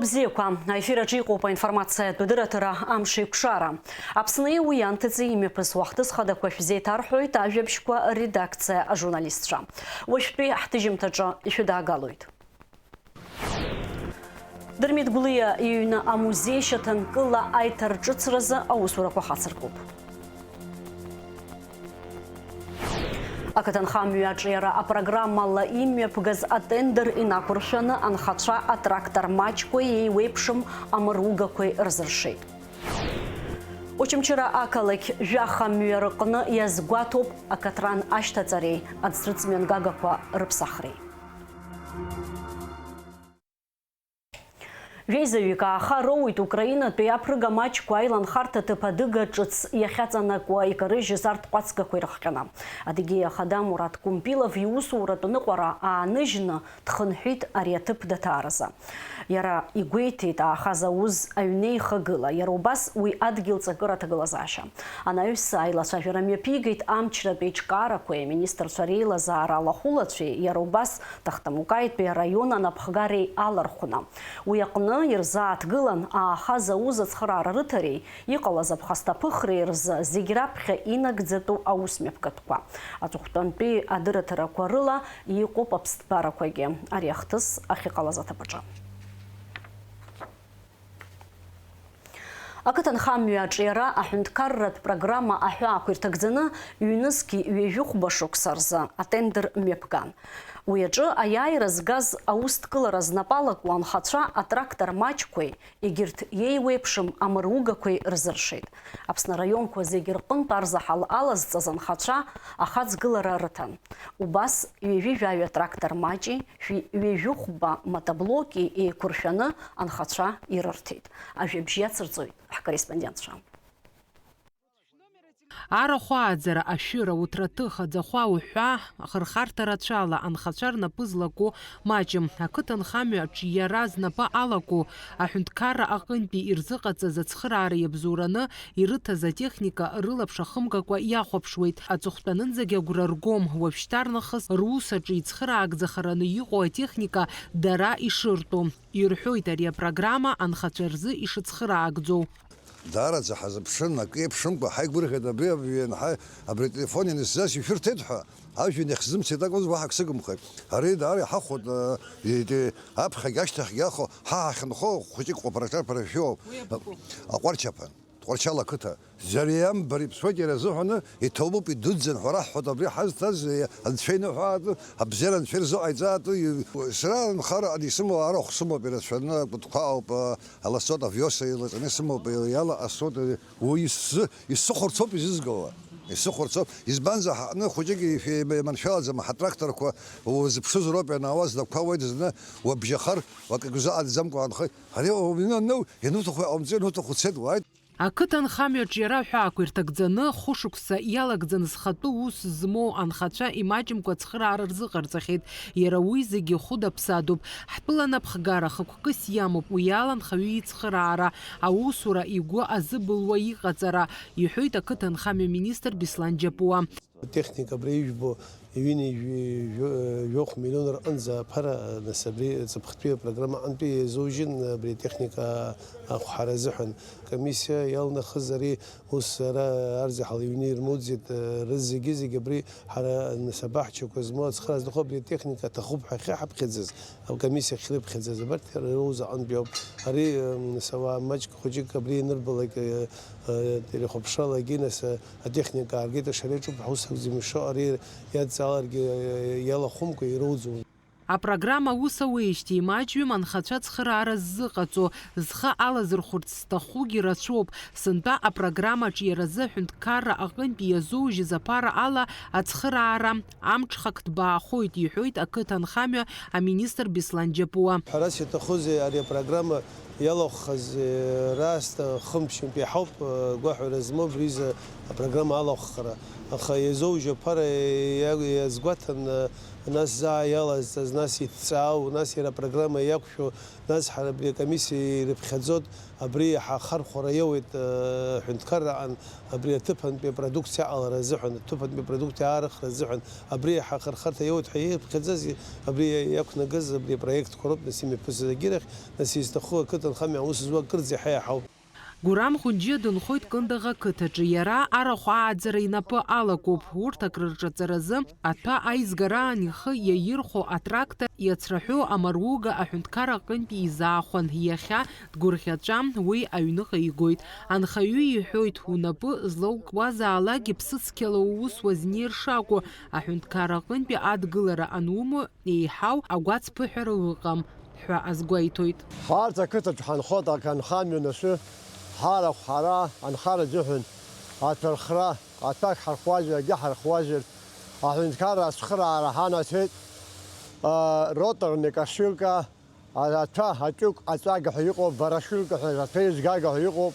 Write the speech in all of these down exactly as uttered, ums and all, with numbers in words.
Бзиақәа, аефир аҿы иҟоуп аинформациатә дырраҭара Амшеиқәшара. Аԥсны уи ианҭыҵи имҩаԥысуа ахҭыс хадақәа шәзеиҭарҳәоит ажәабжьқәа редакциа ажурналистцәа. Уажәтәи ҳҭыжьымҭаҿы ишәыдаагалоит. Дырмит Гәлиа иҩны амузеи шьаҭанкыла аиҭарҿыцразы аусурақәа хацыркуп. Ақыҭанхамҩа аҿиара апрограммала имҩаԥгаз атендер инақәыршәаны анхацәа атрактор маҷқәеи еиуеиԥшым амыругақәеи рзыршеит. Очамчыра ақалақь жәаха мҩа рҟны иазгәаҭоуп акатран ашьҭаҵареи аӡҭыҵмҩангагақәа рыԥсахреи. Жәеизаҩык ааха роуит Украинатәи аԥрыга маҷқәа аиланхарҭа ҭыԥ адыга ҿыц иахьаҵанакуа икарыжьыз арҭ ҟәацгақәа ирыхҟьаны. Адыгеи ахада Мурат Кумпилов иусуратә ныҟәара ааныжьны дхынҳәит ари аҭыԥ даҭааразы. Иара игәеиҭеит ааха зауз аҩнеихагыла, иара убас уи адгьыл ҵакыра аҭагылазаашьа. Анаҩс аилацәажәара мҩаԥигеит амчратә еиҿкаарақәеи аминистрцәа реилазаара алахәылацәеи, иара убас Тахтамукаитәи араион анапхгареи алархәны. Уи аҟны ирзааҭгылан ааха зауз ацхыраара рыҭареи, иҟалаз аԥхасҭаԥыхреи рзы зегь раԥхьа инагӡатәу аусмҩаԥгатәқәа. Аҵыхәтәантәи адырраҭарақәа рыла иҟоуп аԥсҭбарақәагьы ари ахҭыс ахьыҟалаз аҭыԥаҿы. Ақыҭанхамҩа аҿиара аҳәынҭқарратә программа аҳәаақәа ирҭагӡаны ҩнызқьи ҩажәихәба шықәса рзы атендер мҩаԥган. Уи аҿы аиааира згаз аусҭкылара знапы алаку анхацәа атрактор маҷқәеи егьырҭ иеиуеиԥшым амыругақәеи рзыршеит. Аԥсны араионқәа зегьы рҟынтә арзаҳал алазҵаз анхацәа ахаҵгылара рыҭан. Убас ҩажәи жәаҩа трактор маҷи, шәи ҩажәи хәба мотоблоки еиқәыршәаны анхацәа ирырҭеит. Ажәабжь иацырҵоит ҳкорреспондентцәа. Арахә ааӡара, ашәыра, уҭраҭых, аӡахәа уҳәа, ахырхарҭа рацәала анхацәа рнапы злаку маҷым. Ақыҭанхамҩа аҿиара знапы алаку аҳәынҭқарра аҟынтәи ирзыҟаҵаз ацхыраара иабзоураны ирыҭаз атехника рылаԥш ахымгакәа иахәаԥшуеит. Аҵыхәтәанынӡагьы агәра ргом, уажәшьҭарнахыс рус аҿы ицхыраагӡахараны иҟоу атехника дара ишыртәу. Ирҳәоит, ари апрограмма анхацәа рзы ишыцхыраагӡоу. Даараӡа ҳазыԥшын, акы еиԥшымкәа ҳаигәырӷьеит абри абҩан, ҳа-, абри ателефон ианысзас ишәырҭеит ҳәа, ажәҩан иахьзымцеит акәыз уаҳа ак сыгымхеит. Ари даара иҳахәоит, э, ити-, аԥхьагь ашьҭахьгьы ахо, ҳа ҳахьынхо хәыҷык ҟәаԥара-ҿаԥара шәоуп. Уи абыкәу? Аҟәарчаԥан, Тҟәарчал ақыҭа. Зыриам бара иԥсуеит иара азыҳәаны, иҭабуп, идуӡӡан ҳәа раҳҳәоит, абри ҳазҭаз, э, анцәа иныҳәаатәы, абзиара анцәа ирзыҟаиҵаатәы, и-, сара анхара исымоу арахә сымоуп ирацәаны, акәытқәа ауп, э, Аласот авиоса илаҵаны исымоуп, иала асот, уи исзы-, исыхәарцоуп изызгауа. Исыхәарцоуп. Избанзар, ҳаҟны хәыҷык ишәеиманшәалаӡам, ҳатракторқәа узыԥшызароуп ианаауаз, лакқәа уеит зны, уабжьахар, уакагьы узыҟаҵаӡамкәа аанхоит. Ари ауаҩы ану, иануҭаху иҟаумҵо, иануҭаху дцеит, уааит. Ақыҭанхамҩа аҿиара аҳәаақәа ирҭагӡаны, хәышықәса иалагӡаны зхатәы ус змоу анхацәа имаҷымкәа ацхыраара рзыҟарҵахьеит. Иара уи зегьы хәыда-ԥсадоуп. Ҳтәыла напхгара хықәкыс иамоуп, уи ала анхаҩы ицхыраара, аусура игәы азыбылуа иҟаҵара, иҳәоит ақыҭанхамҩа министр Беслан Џьапуа. Атехника абра ижәбо, ҩынҩажәи жәо-, жәохә миллион рҟынӡа аԥара, нас, абри ҵыԥхтәи апрограмма аҟынтәи иазужьын абри атехника ахәҳара азыҳәан. Комиссиа иалнахыз ари ус ара арзаҳал иҩны ирмоуӡеит, рызегьы-зегьы абри ҳара, нас, абаҳчақәа змоу ацхыраара зҭаху абри атехника аҭахуп ҳәа ахьаҳаԥхьаӡаз, акомиссиа ахьрыԥхьаӡаз, абарҭ иара ироуз аҟынтәи ауп. Ари, нас, ауаа маҷк хәыҷык абри ианырбалак, э, э, телехәаԥшралагьы, нас, э, атехника ааргеит, ашара иаҿуп ҳәа ус акәӡам ишо, ари иадҵааларгьы, э, иалахәымкәа ироуӡом. Апрограмма аус ауеижьҭеи имаҷҩым анхацәа ацхыраара ззыҟаҵо, зхы алазырхәырц зҭахугьы рацәоуп. Сынтәа апрограмма аҿиаразы аҳәынҭқарра аҟынтәи иазоужьыз аԥара ала ацхыраара амҽхак ҭбаахоит, иҳәоит ақыҭанхамҩа аминистр Беслан Џьапуа. Ҳәарас иаҭахузеи, ари апрограмма иалахәхаз, э, раасҭа хымԥшьынтә иаҳауп, э, гәаҳәара змоу абри изы апрограмма алахәхара. Аха иазоужьу аԥара иа-, иазгәаҭан, э, нас заа иалазҵаз, нас иҭҵаау, нас иара апрограмма иақәшәо, нас ҳара абри акомиссиа ирыԥхьаӡоит, Абри иаҳа ахархәара иоуеит, э, аҳәынҭқарраҟны абри аҭыԥантәи апродукциа аҟалара азыҳәан, аҭыԥантәи апродукциа аарыхра азыҳәан, абри иаҳа ахырхарҭа иоуеит ҳәа иԥхьаӡаз, абри иақәнагаз абри апроектқәа роуп, нас имҩаԥысыз агьырахь, нас изҭаху ақыҭанхамҩа аус зуа акырӡа иаҳа иаҳауп. Гурам Хәынџьиа дынхоит Кындыӷ ақыҭаҿы. Иара арахә ааӡара инапы алакуп. Урҭ акрырҿаҵаразы аҭәа аизгараан ихы иаирхәо атрактор иацраҳәо амаруга аҳәынҭқар аҟынтәи изаахәан. Иахьа дгәырӷьаҵәа уи аҩныҟа игоит. Анхаҩы иҳәоит, унапы злаукуазаалак иԥсыцқьала уус уазнеир шакәу, аҳәынҭқар аҟынтәи адгылара анумоу, еиҳау агәацԥыҳәара ыҟам ҳәа азгәеиҭоит. Ҳарҭ ақыҭаҿы ҳанхоит, ак-, анхамҩа анасы, ҳарахә ҳара анхара азыҳәан аҭәа рхра, аҭәа ҳархуазар, акгьы ҳархуазар, аҳәынҭқарра ацхыраара ҳанаҭеит, а, роторный косилка, а, аҭәа аҿықә аҵага ҳәа иҟоуп, ворошилка ҳәа, аҭәа еизгага ҳәа иҟоуп,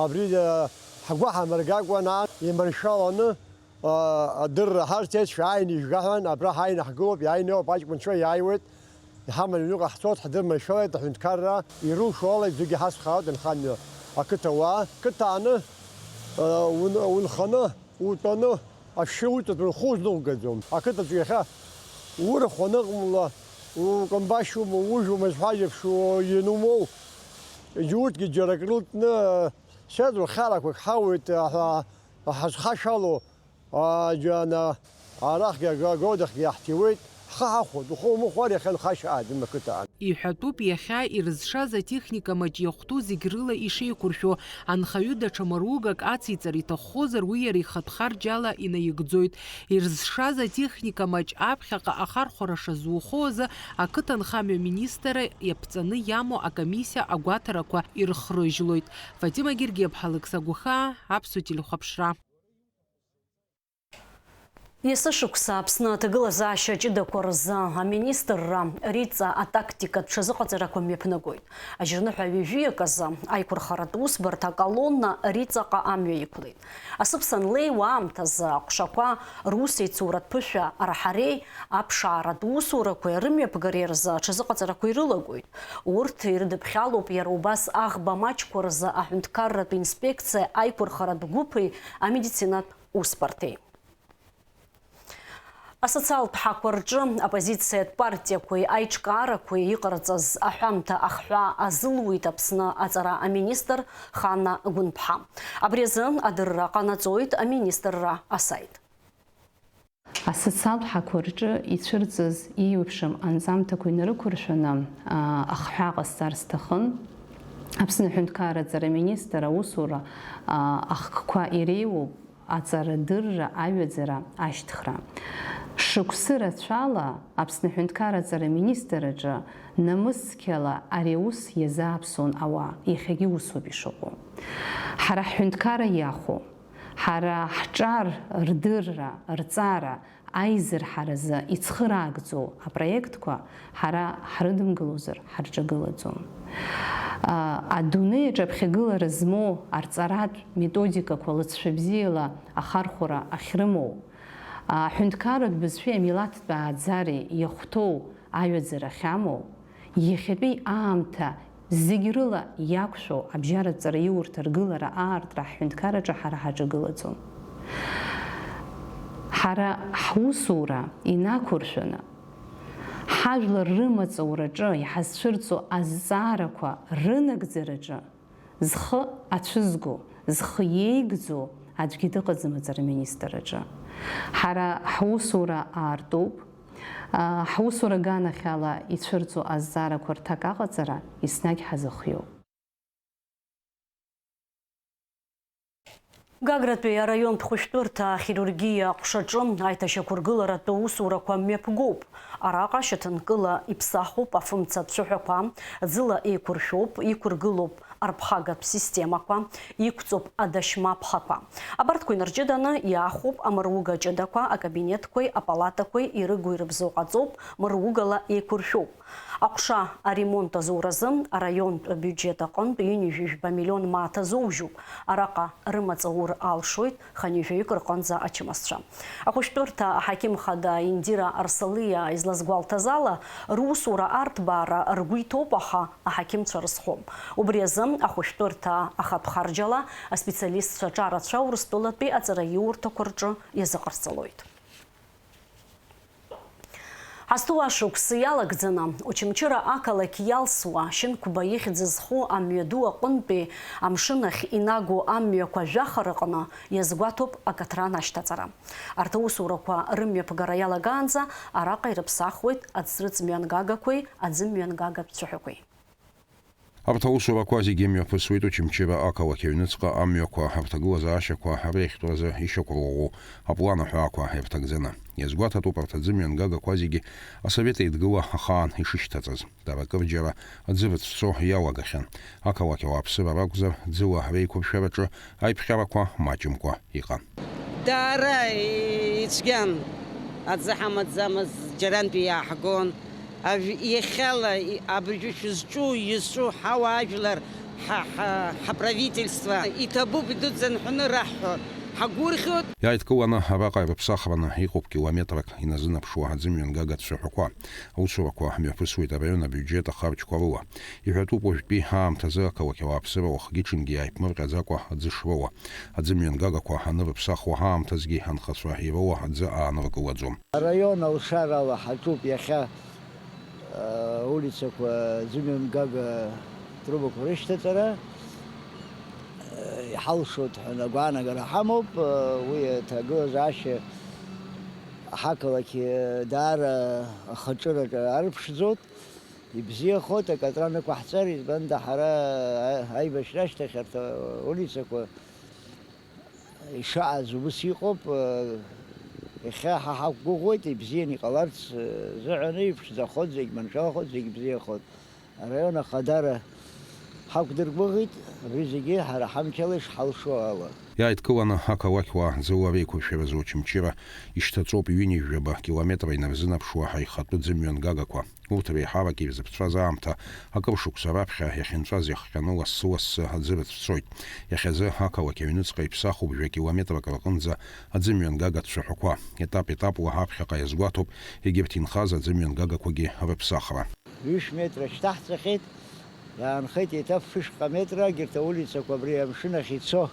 абри, а, ҳгәы ҳамыргакәан, а, иманшәаланы, а, адырра ҳарҭеит, шәааины ижәга ҳәан, абра ҳааины ҳгылоуп, иааины иоуп, аҷкәынцәа иааиуеит, иҳаманы аҩныҟа ҳцоит, ҳдырманшәалеит, аҳәынҭқарра ирылшо ала зегьы ҳацхраауеит, анхамҩа ақыҭауаа. Қыҭа ааны, а, ун-, унханы, утәаны, ашьшьы уҵатәаны ухы узныҟәгаӡом. Ақыҭаҿы иахьа урахә аныҟамла, укамбашьума, ужәума зҳәаз еиԥш, ианумоу, урҭгьы џьара акрылҵны, сеидру хьарақәак ҳауеит, аҳәа-, ҳазхашәало, Ааџьана, арахьгьы ага-, агодахьгьы иаҳҭиуеит, ҳхы ҳахәоит, ухы умыхәар иахьа нхашьа аадым ақыҭа аан. Иҳәатәуп иахьа ирызшаз атехника маҷ иахәҭоу зегь рыла ишеиқәыршәо, анхаҩы даҽа маругак ациҵар иҭаххозар, уи иара ихатә харџьала инаигӡоит. Ирызшаз атехника маҷ аԥхьаҟа ахархәара шазухо азы ақыҭанхамҩа министрра иаԥҵаны иамоу акомиссиа агәаҭарақәа ирхрыжьлоит. Фатима Гергиаԥҳа, Алықьса Гәыхаа, Аԥсуа телехәаԥшра. Есышықәса Аԥсны аҭагылазаашьа ҷыдақәа рзы аминистрра Риҵа атактикатә ҽазыҟаҵарақәа мҩаԥнагоит. Ажьырныҳәа ҩажәиак азы аиқәырхаратә усбарҭа аколонна Риҵаҟа амҩа иқәлеит. Асыԥса анлеиуа аамҭазы аҟәшақәа русеицуратә ԥышәа арҳареи аԥшааратә усурақәеи рымҩаԥгареи рзы аҽазыҟаҵарақәа ирылагоит. Урҭ ирыдыԥхьалоуп иара убас аӷба маҷқәа рзы аҳәынҭқарратә инспекциа аиқәырхаратә гәыԥи амедицинатә усбарҭеи. Асоциалтә ҳақәа рҿы аппозициатә партиақәеи аиҿкаарақәеи иҟарҵаз аҳәамҭа ахҳәаа азылуит Аԥсны аҵара аминистр Хана Гәынԥҳа. Абри азы адырра ҟанаҵоит аминистрра асаит. Асоциалтә ҳақәа рҿы ицәырҵыз еиуеиԥшым анҵамҭақәа инарықәыршәаны, аа, ахҳәаа ҟасҵар сҭахын. Аԥсны аҳәынҭқарра аҵара аминистр аусура, аа, ахкқәа иреиуоуп. Аҵарадырра, аҩаӡара, ашьҭхра. Шықәсы рацәала Аԥсны аҳәынҭқарра аҵара аминистр аҿы намыс цқьала ари аус иазааԥсон ауаа, иахьагьы усоуп ишыҟоу. Ҳара ҳҳәынҭқарра иахәо, ҳара ҳҿар рдырра, рҵара, аизырҳаразы ицхыраагӡоу апроектқәа ҳара ҳрыдымгылозар ҳарҿагылаӡом. А, адунеи аҿы аԥхьагылара змоу арҵаратә методикақәа лыҵшәа бзиала ахархәара ахьрымоу, аҳәынҭқарратә бызшәеи амилаҭтә ааӡареи иахәҭоу аҩаӡара ахьамоу, иахьатәи аамҭа зегь рыла иақәшәо абжьаратә ҵараиурҭа ргылара аартра ҳҳәынҭқарраҿы ҳара ҳаҿагылаӡом. Ҳара ҳусура инақәыршәаны, ҳажәлар рымаҵураҿы иҳазцәырҵуа азҵаарақәа рынагӡараҿы зхы ацәызго, зхы иеигӡо аӡәгьы дыҟаӡам аҵара аминистр аҿы. Ҳара ҳусура аартуп. Ҳусура аганахьала ицәырҵуа азҵаарақәа рҭак аҟаҵара еснагь ҳазыхиоуп. Гагратәи араионтә хәышәтәырҭа ахирургиа аҟәшаҿы аиҭашьақәыргыларатәы усурақәа мҩаԥгоуп. Араҟа шьаҭанкыла иԥсахуп афымца ацәаҳәақәа, ӡыла еиқәыршәоуп, иқәыргылоуп арԥхагатә системақәа, иқәҵоуп адашьма ԥхақәа. Абарҭқәа инарҷыданы иаахәоуп амаруга ҷыдақәа, акабинетқәеи апалатақәеи ирыгу-ирыбзоу ҟаҵоуп, маругала еиқәыршәоуп. Аҟәша аремонт азуразы араионтә абиуџьет аҟынтә ҩынҩажәижәба миллион мааҭ азоужьуп. Араҟа рымаҵ аур алшоит хынҩажәаҩык рҟынӡа ачымазцәа. Ахәышәтәырҭа аҳақьым хада Индира Арсалиа излазгәалҭаз ала, русура арҭбаара ргәы иҭоуп, аха аҳақьымцәа рызхом. Убри азы ахәышәтәырҭа ахатә харџьала аспециалистцәа ҿарацәа Урыстәылатәи аҵараиурҭақәа рҿы иазыҟарҵалоит. Ҳазҭоу ашықәс иалагӡаны, Очамчыра ақалақь иалсуа, Шьынқәба ихьӡ зху амҩаду аҟынтәи амшын ахь инагоу амҩақәа жәаха рҟны иазгәаҭоуп акатран ашьҭаҵара. Арҭ аусурақәа рымҩаԥгара иалагаанӡа араҟа ирыԥсахуеит аӡрыҵ мҩангагақәеи аӡымҩангагатә цәаҳәақәеи. Арҭ аусурақәа зегьы мҩаԥысуеит Очамчыра ақалақь аҩныҵҟа амҩақәа рҭагылазаашьақәа реихтәразы ишьақәырӷәӷәоу аплан аҳәаақәа ирҭагӡаны. Иазгәаҭатәуп арҭ аӡымҩангагақәа зегьы Асовет Еидгыла ахаан ишышьҭаҵаз. Дара акырџьара аӡы рыцәцо иалагахьан. Ақалақь ауааԥсыра ракәзар, ӡыла реиқәыршәараҿы аиԥҟьарақәа маҷымкәа иҟан. Даара ицәгьан, аӡы ҳамаӡамыз џьарантәи иааҳгон. Ажә-, иахьала и-, абыржәы шәызҿу, изҿу ҳауаажәлар, ҳа, ҳа, ҳаправительство иҭабуп, идуӡӡан ҳәаны раҳҳәо ҳагәырӷьоит. Иааидкыланы араҟа ирыԥсахраны иҟоуп километрак иназынаԥшуа аӡымҩангага цәаҳәақәа. Аусурақәа мҩаԥысуеит араион абиуџьет ахарџьқәа рыла. Иҳәатәуп уажәтәи аамҭазы ақалақь ауааԥсыра уахгьы-ҽынгьы иааиԥмырҟьаӡакәа аӡы шроуа. Аӡымҩангагақәа анырыԥсахуа аамҭазгьы анхацәа ироуа аӡы ааныркылаӡом. Араион алшарала ҳаҿуп иахьа, э, улицақәа аӡымҩангага трубақәа рышьҭаҵара. Э, иҳалшоит ҳәа агәаанагара ҳамоуп, э, уи аҭагылазаашьа ҳақалақь, э, даара ахаҿыраҿы арыԥшӡоит. Ибзиахоит, акатран ықәаҳҵар, избанда ҳара, а-, аибашьра ашьҭахь арҭ аулицақәа ишааз убыс иҟоуп. Иахьа ҳа ҳақәгәыӷуеит, ибзианы иҟаларц азыҳәаны, иԥшӡахоит, зегь маншәалахоит, зегь бзиахоит. Араион ахадара ҳақәдыргәыӷит, абри зегьы ҳара ҳамчала ишҳалшо ала. Иааидкыланы ақалақьуаа ӡыла реиқәыршәаразы Очамчыра ишьҭаҵоуп ҩынҩажәаба километра инарзынаԥшуа аихатәы ӡымҩангагақәа. Урҭ реиҳарак ирзыԥҵәаз аамҭа акыр шықәса раԥхьа иахьынҵәаз иахҟьаны лассы-лассы аӡы рыцәцоит. Иахьазы ақалақь аҩныҵҟа иԥсахуп жәа километрак рҟынӡа аӡымҩангага цәаҳәақәа. Етап-етапла аԥхьаҟа иазгәаҭоуп егьырҭ инхаз аӡымҩангагақәагьы рыԥсахра. Ҩышә метра шьҭаҳҵахьеит, иаанхеит еиҭа фышҟа метра, егьырҭ аулицақәа абри амшын ахь ицо.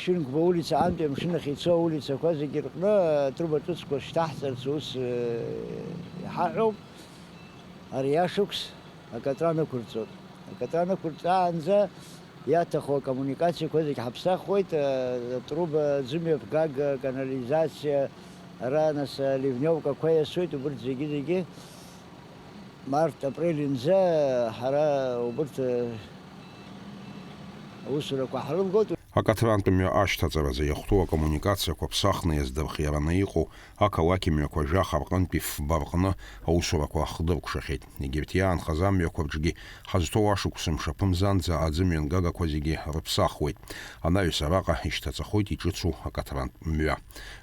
Шьынқәба улица антәи амшын ахь ицо аулицақәа зегьы рҟны атруба ҿыцқәа шьҭаҳҵарц ус, э, иҳаҳәоуп. Ари ашықәс акатран ықәырҵоит. Акатран ықәырҵаанӡа иаҭаху акоммуникациақәа зегь ҳаԥсахуеит, э, атруба, аӡымҩаԥгага, аканализациа, ара, нас, аливневкақәа иасуеит, убырҭ зегьы-зегьы. Март, апрель нӡа ҳара убырҭ, э, аусурақәа ҳрылгоит. Акатрантә мҩа ашьҭаҵаразы иахәҭоу акоммуникациақәа ԥсахны иаздырхиараны иҟоу ақалақь мҩақәа жәаха рҟынтәи фба рҟны аусурақәа хдыркәшахьеит. Егьырҭ иаанхаз амҩақәа рҿгьы ҳазҭоу ашықәс мшаԥымзанӡа аӡымҩангагақәа зегьы рыԥсахуеит. Анаҩс араҟа ишьҭаҵахоит иҿыцу акатрантә мҩа.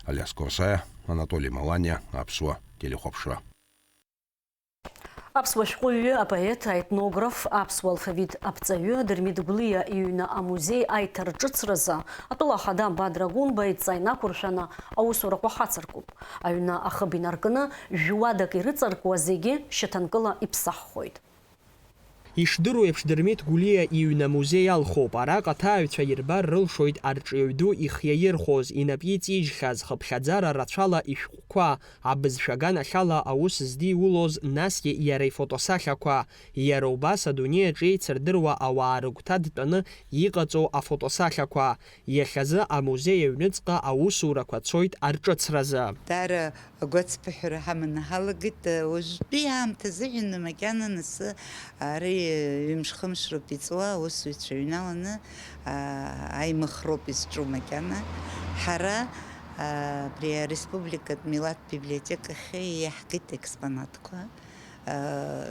Алиас Корсаиа, Анатоли Маланиа, Аԥсуа телехәаԥшра. Аԥсуа шәҟәыҩҩы, апоет, аетнограф, аԥсуа алфавит аԥҵаҩы Дырмит Гәлиа иҩны амузеи аиҭарҿыцразы атәыла ахада Бадра Гәынба идҵа инақәыршәаны аусурақәа хацыркуп. Аҩны ахыб инаркны, жәуадак ирыҵаркуа зегьы шьаҭанкыла иԥсаххоит. Ишдыру еиԥш, Дырмит Гәлиа иҩны амузеи алхуп. Араҟа аҭааҩцәа ирбар рылшоит арҿиаҩ ду ихиаирхәоз, инапы иҵижьхьаз, хыԥхьаӡара рацәала ишәҟәқәа, абызшәа аганахьала аус здиулоз, насгьы иара ифотосахьақәа. Иара убас адунеи аҿы еицырдыруа ауаа рыгәҭа дтәаны иҟаҵоу афотосахьақәа. Иахьазы амузеи аҩныҵҟа аусурақәа цоит арҿыцразы. Даара агәацԥыҳәара ҳаманы ҳалагеит. Уажәтәи аамҭа азыҳәан макьана нас ари ҩымш-хымш роуп иҵуа, аусзуҩцәа ҩналаны, аа, аимых роуп изҿу макьана. Ҳара, аа, абри ареспубликатә милаҭтә библиотекахьы иаҳгеит експонатқәа.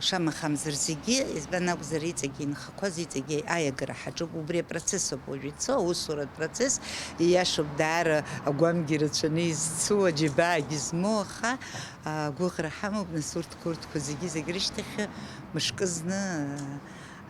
Шамахамзар зегьы, избан акәзар, иҵегьы инхақәаз, иҵегьы аиагара ҳаҿуп. Убри апроцесс ауп уажә ицо, аусуратә процесс. Ииашоуп, даара агәамгьы рацәаны изцу, аџьабаагьы змоу, аха, а, агәыӷра ҳамоуп, нас, урҭқәа, урҭқәа зегьы, зегь рышьҭахь мышкы зны, а,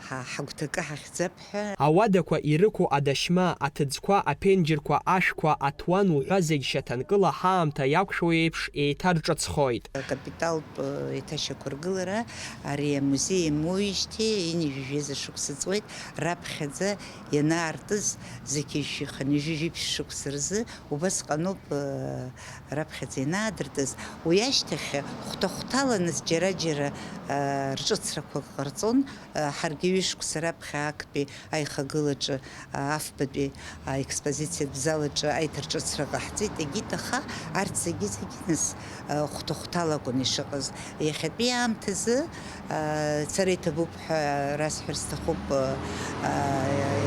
ҳа-, ҳагәҭакы ҳахьӡап ҳәа. Ауадақәа ирықәу адашьма, аҭыӡқәа, аԥенџьырқәа, ашәқәа, аҭуан уҳәа зегь шьаҭанкыла ҳаамҭа иақәшәо еиԥш еиҭарҿыцхоит. Капиталтә, э, еиҭашьақәыргылара, ари амузеи иамоуижьҭеи ҩынҩажәи жәеиза шықәса ҵуеит, раԥхьаӡа ианаартыз зқьи жәшәи хынҩажәи жәиԥшь шықәса рзы убасҟаноуп, э, раԥхьаӡа ианаадыртыз. Уи ашьҭахь хәҭа-хәҭала нас џьара-џьара, э, рҿыцрақәак ҟарҵон, э, ҳаргьы ҩышықәса раԥхьа актәи аихагылаҿы, а, афбатәи, а, експозициатә зал аҿы аиҭарҿыцра ҟаҳҵеит, егьит, аха арҭ зегьы-зегьы нас, а, хәҭа-хәҭала акәын ишыҟаз. Иахьатәи аамҭазы, а, цара иҭабуп ҳәа расҳәар сҭахуп, а, а,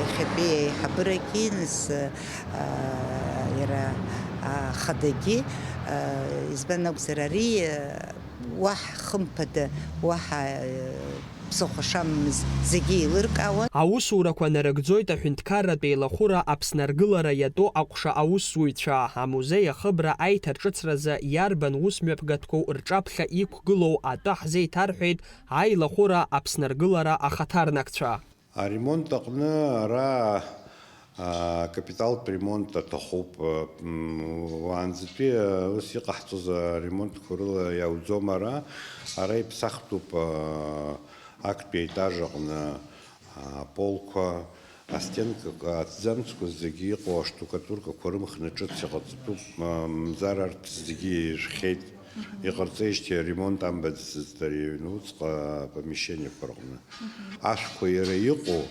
иахьатәи аиҳабырагьы нас, а, иара, а, хадагьы, а, избан акәзар, ари, а, уаҳа хымԥада, уаҳа, а, ԥсыхәа шамамыз зегьы еилыркаауан. Аусурақәа нарыгӡоит аҳәынҭқарратә еилахәыра Аԥсны аргылара иатәу аҟәша аусзуҩцәа, амузеи ахыбра аиҭарҿыцразы иарбан усмҩаԥгатәқәоу рҿаԥхьа иқәгылоу атәы ҳзеиҭарҳәеит аилахәыра Аԥсны аргылара ахаҭарнакцәа. Аремонт аҟны ара, а, капиталтә ремонт аҭахуп. М, уаанӡатәи, а, ус иҟаҳҵоз аремонтқәа рыла иауӡом ара. Ара иԥсахтәуп, а, актәи аетаж аҟны, а, аполқәа, астенкақәа, аҭӡамцқәа зегьы иҟоу аштукатуркақәа рымхны ҿыц иҟаҵатәуп, а, мамзар арҭ зегьы ижәхьеит. Иҟарҵеижьҭеи аремонт амбаӡацызт ари аҩны уҵҟа апомешьчениақәа рҟны. Ашәқәа иара иҟоу,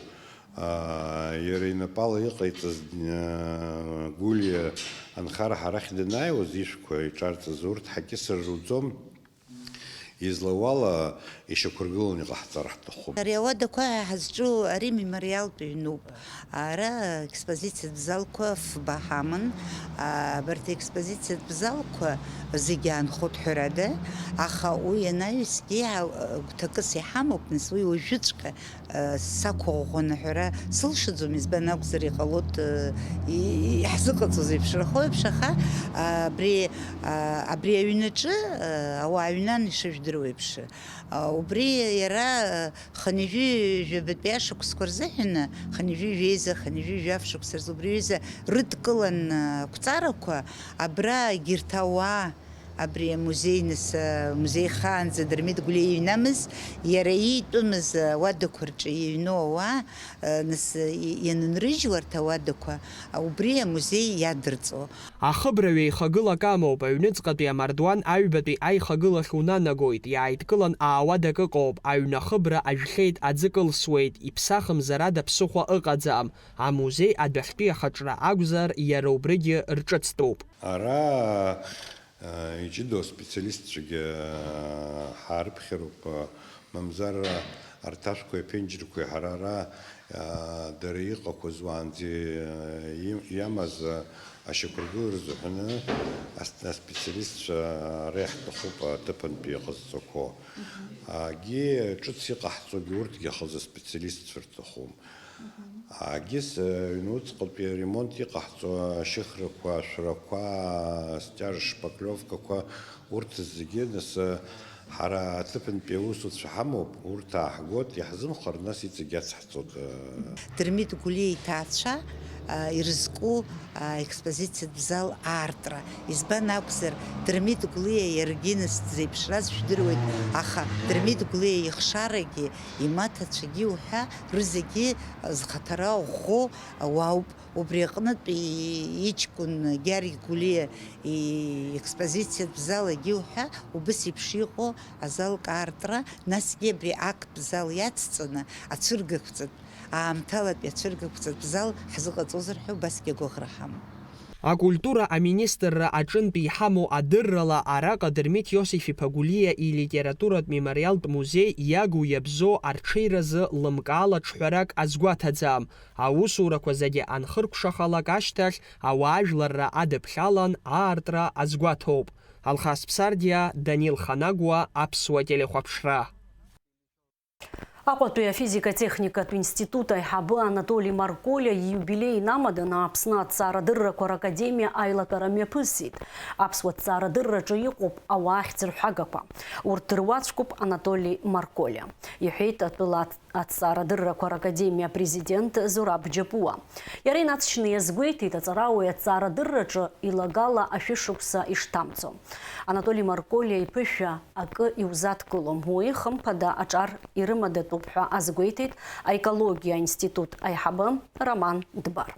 аа, иара инапала иҟаиҵаз, аа, Гәлиа анхара ҳарахь данааиуаз ишәқәа иҿарҵаз урҭ ҳакьысыр руӡом, излауала ишьақәыргыланы иҟаҳҵар ҳҭахуп. Ари ауадақәа ҳазҿу ари мемориалтә ҩнуп. Ара аекспозициатә залқәа фба ҳаман. Абарҭ аекспозициатә залқәа зегьы аанхоит ҳәарада, аха уи анаҩсгьы ҳа-, гәҭакыс иҳамоуп, нас уи уажәыҵәҟьа, э, сақәыӷәӷәаны ҳәара сылшаӡом, избан акәзар, иҟалоит, э, и-, и-, иаҳзыҟаҵоз еиԥш, рахәеиԥш, аха, а, абри, а, абри аҩнаҿы, э, ауаа аҩнан ишыжәдыруа еиԥш. А, убри иара, э, Хынҩажәи жәабатәи ашықәсқәа рзыҳәан, хынҩажәи жәеиза, хынҩажәи жәаф шықәса рзы убри аҩыза рыдкылан ақәҵарақәа, абра егьырҭ ауаа, абри амузеи, нас, амузеи ахаанӡа Дырмит Гәлиа иҩнамыз, иара иитәымыз ауадақәа рҿы иҩну ауаа, нас, ианынрыжьуа арҭ ауадақәа, убри амузеи иадырҵо. Ахыбра ҩеихагылак амоуп, аҩныҵҟатәи амардуан аҩбатәи аихагылахь унанагоит, иааидкылан аауадак ыҟоуп, аҩны ахыбра ажәхьеит, аӡы кылсуеит, иԥсахымзар ада ԥсыхәа ыҟаӡам. Амузеи адәахьтәи ахаҿра акәзар, иара убригьы рҿыцтәуп. Ара, э, иҷыдоу аспециалистцәагьы, э, ҳаарыԥхьароуп, э, Мамзар арҭ ашәқәеи аԥенџьырқәеи ҳара ара, аа, дара иҟақәаз уаанӡа, аа, им-, иамаз, аа, ашьақәыргылара рзыҳәаны ас-, аспециалистцәа ара иаҳҭахуп аҭыԥантәи иҟазҵақәо. Мгм. Агьи ҿыц иҟаҳҵогьы урҭгьы ахазы аспециалистцәа рҭахуп. Мгм. Агьыс, аҩнуҵҟатәи аремонт иҟаҳҵо ашьыхрақәа, ашәрақәа, астиаж шпаклевкақәа, урҭ зегьы, нас, ҳара аҭыԥантәи аусуцәа ҳамоуп, урҭ ааҳгоит, иаҳзымхар, нас иҵегь иацҳҵоит. Дырмит Гәлиа иҭаацәа, а, ирызку, а, аекспозициатә зал аартра. Избан акәзар, Дырмит Гәлиа иаргьы нас дзеиԥшраз шәдыруеит, аха Дырмит Гәлиа ихшарагьы, имаҭацәагьы уҳәа, рызегьы зхаҭара ӷәӷәоу ауаауп. Убри аҟнытә и-, иҷкәын Гьаргь Гәлиа иекспозициатә зал агьы уҳәа, убыс еиԥш иҟоу азал каартра, насгьы абри актә зал иацҵаны ацәыргақәҵатә, аамҭалатәи ацәыргақәҵатә зал ҳзыҟаҵозар ҳәа убасгьы агәыӷра ҳамоуп. Акультура аминистрра аҿынтә иҳамоу адыррала, араҟа Дырмит Иосиф-иԥа Гәлиа илитературатә мемориалтә музеи иагу иабзоу арҽеиразы лымкаала ҽҳәарак азгәаҭаӡам. Аусурақәа зегьы анхыркәшахалак ашьҭахь, ауаажәларра адыԥхьалан аартра азгәаҭоуп. Алхас Ԥсардиа, Данил Ханагәа, Аԥсуа телехәаԥшра. Аҟәатәи афизика-техникатә институт аиҳабы Анатоли Марколиа ииубилеи инамаданы Аԥсны аҭҵаарадыррақәа ракадемиа аилатәара мҩаԥысит. Аԥсуа ҭҵаарадырраҿы иҟоуп ауаа ахьӡырҳәагақәа. Урҭ дыруаӡәкуп Анатоли Марколиа, иҳәеит атәыла аҭ-, аҭҵаарадыррақәа ракадемиа апрезидент Зураб Џьапуа. Иара инаҵшьны иазгәеиҭеит аҵарауаҩ аҭҵаарадырраҿы илагала ашәышықәса ишҭамҵо. Анатоли Марколиа иԥышәа акы иузадкылом, уи, хымԥада, аҿар ирымадатәуп ҳәа азгәеиҭеит аекологиа аинститут аиҳабы Роман Дбар.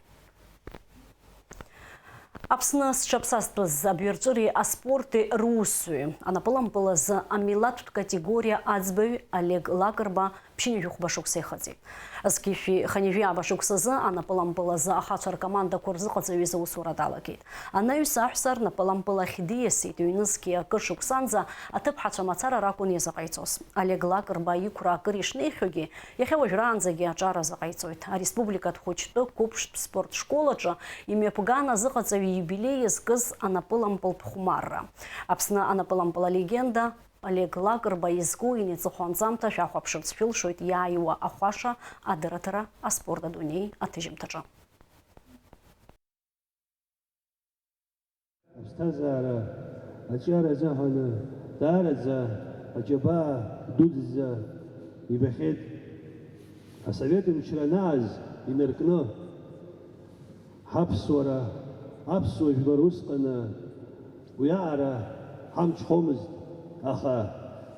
Аԥсны зҽаԥсазтәыз абҩарҵәыреи аспорти русзуҩы, анапылампыл азы амилаҭтә категориа аӡбаҩ Олег Лакрба ԥшьынҩажәи хәба шықәса ихыҵит. Зқьи жәшәи хынҩажәи ааба шықәсазы анапылампыл азы ахацәа ркомандақәа рзыҟаҵаҩыз аусура далагеит. Анаҩс аҳәса рнапылампыл ахь диасит, ҩнызқьи акы шықәсанӡа аҭыԥҳацәа мацара ракәын иазыҟаиҵоз. Олег Лакрба иқәра акыр ишнеихьоугьы, иахьа уажәраанӡагьы аҿар азыҟаиҵоит. Ареспубликатә хәыҷтәы қәыԥштә спорт школ аҿы имҩаԥган азыҟаҵаҩ ииубилеи иазкыз анапылампылтә хәмарра. Аԥсны анапылампыл алегенда Олег Лакрба изку инеиҵыху анҵамҭа шәахәаԥшырц шәылшоит иааиуа ахәаша адырраҭара аспорт адунеи аҭыжьымҭаҿы. Аԥсҭазаара аҿиара азыҳәаны даараӡа аџьабаа дуӡӡа ибахьеит. Асовет мчра анааз инаркны, ҳаԥсуара, аԥсуа жәлар усҟаны уиаҟара ҳамҽхомызт, аха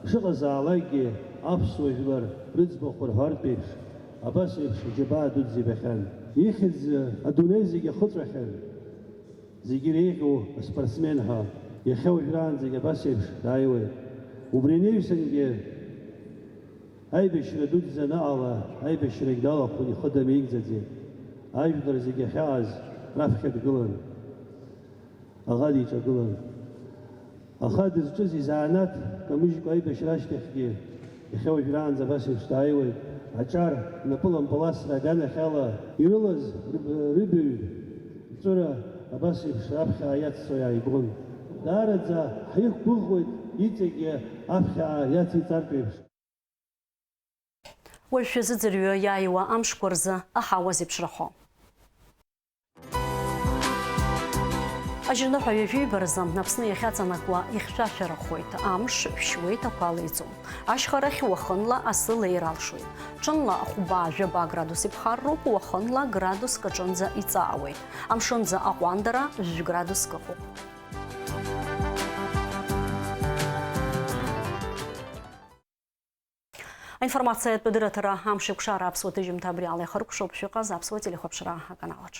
ишыҟазаалакгьы аԥсуа жәлар рыӡбахә рҳәартә еиԥш, абас еиԥш аџьабаа дуӡӡа ибахьан. Ихьӡ адунеи зегьы ахыҵәахьан, зегьы иреиӷьу аспортсмен ҳәа, иахьа уажәраанӡагь абас еиԥш дааиуеит. Убри анаҩсангьы Аибашьра дуӡӡа анаҟала, аибашьрагь далахәын, ихы дамеигӡаӡеит. Ажәлар зегьы ахьааз раԥхьа дгылан. Аӷа диҿагылан. Аха дызҿыз изанааҭ камыжькәа аибашьра ашьҭахьгьы, иахьа уажәраанӡа абас еиԥш дааиуеит. Аҿар, напылампыл асра аганахьала ирылаз рыб-, рыбаҩ рҵәыра абас еиԥш раԥхьа иацҵо иааигон. Даараӡа ҳиқәгәыӷуеит иҵегьы аԥхьа иациҵартә еиԥш. Уажә шәазыӡырҩы иааиуа амшқәа рзы аҳауа зеиԥшрахо. Ажьырныҳәа ҩажәиба рзы Аԥсны иахьаҵанакуа ихьшәашәарахоит, амш шәшьуеит, ақәа леиӡом. Ашьхарахь уахынла асы леир алшоит. Ҽынла хәба-жәаба градус иԥхарроуп, уахынла градуск аҿынӡа иҵаауеит. Амшынӡы аҟәандара жәградуск ыҟоуп. Аинформациатә адырраҭара Амшеикәшара аԥсуа ҭыжьымҭа абри ала ихыркәшоуп, шәыҟаз аԥсуа телехәаԥшра аканалаҿ.